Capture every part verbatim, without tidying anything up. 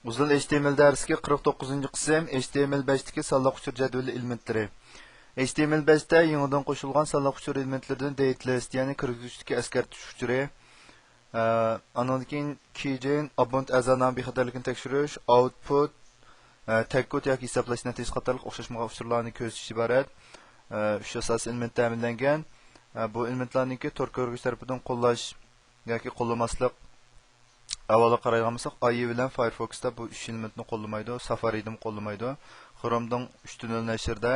ئۇزۇن ئېچ تى ئېم ئېل دەرسلىكى قىرىق توققۇزىنچى قىسىم، ئېچ تى ئېم ئەل بەشتىكى سانلىق ئۇچۇر جەدۋىلى ئېلېمېنتلىرى. ئېچ تى ئېم ئەل بەشتە يېڭىدىن قوشۇلغان سانلىق ئۇچۇر ئېلېمېنتلىرىدىن دەيت لىست، يەنى كىرگۈزگۈچتىكى ئەسكەرتىش ئۇچۇرى. ئە، ئانىڭدىن كېيىن كىجېن، ئابونت ئەزا نامى بىخەتەرلىكىنى تەكشۈرۈش، ئاۋتپۇت، ئە، تەگكود ياكى ھېسابلاش نەتىجىسى قاتارلىق ئوخشاشمىغان ئۇچۇرلارنى كۆزىتىش ئىبارەت. ئە، ئۈچ ئاساسىي ئېلېمېنت تەمىنلەنگەن. ئە، بۇ ئېلېمېنتلارنىڭكى تور كۆرگۈچ تەرىپىدىن قوللاش ياكى قوللىماسلىق ئەھۋالىغا قارايدىغان بولساق، ئايى بىلەن فايرفوكستا بۇ ئۈچ ئېلېمېنتنى قوللىمايدۇ، سافارىدىمۇ قوللىمايدۇ. خرومنىڭ ئۈچ تۈنۈل نەشرىدە،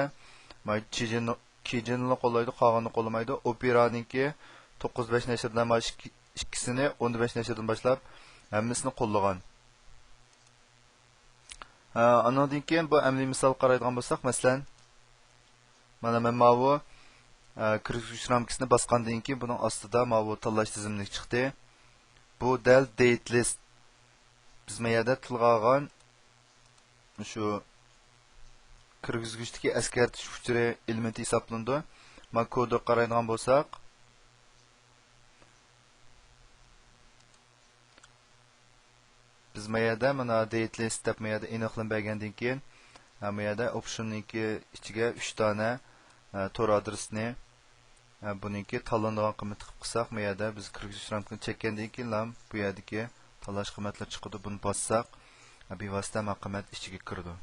ماي، كىجېن-، كىجېننى قوللايدۇ، قالغىنىنى قوللىمايدۇ. ئوپېرانىڭكى توققۇز بەش نەشرىدە مانا ئىككى-، ئىككىسىنى، ئون بەش نەشرىدىن باشلاپ ھەممىسىنى قوللىغان. ئە، ئانىڭدىن كېيىن بۇ ئەمەلىي مىسالغا قارايدىغان بولساق، مەسىلەن، مانا مەن ماۋۇ، ئە، كىرگۈزگۈچ رامكىسىنى باسقاندىن كېيىن بۇنىڭ ئاستىدا ماۋۇ تاللاش تىزىملىك چىقتى. بۇ دەل دەيت لىست. بىز ما يەردە تىلغا ئالغان شۇ كىرگۈزگۈچتىكى ئەسكەرتىش ئۇچۇرى ئېلېمېنتى ھېسابلىنىدۇ. ما كودىغا قارايدىغان بولساق، بىز ما يەردە مانا دەيت لىست دەپ ما يەردە ئېنىقلىما بەرگەندىن كېيىن، ھە، ما يەردە ئوپشننىڭكى ئىچىگە ئۈچ دانە، ھە، تور ئادرېسىنى، ھە، بۇنىڭكى تاللىنىدىغان قىممىتى قىلىپ قىلساق، ما يەردە بىز كىرگۈزگۈچ رامكىنى چەككەندىن كېيىن لام بۇ يەردىكى تاللاش قىممەتلىرى چىقىدۇ. بۇنى باسساق، ھە، بىۋاسىتە ما قىممەت ئىچىگە كىرىدۇ.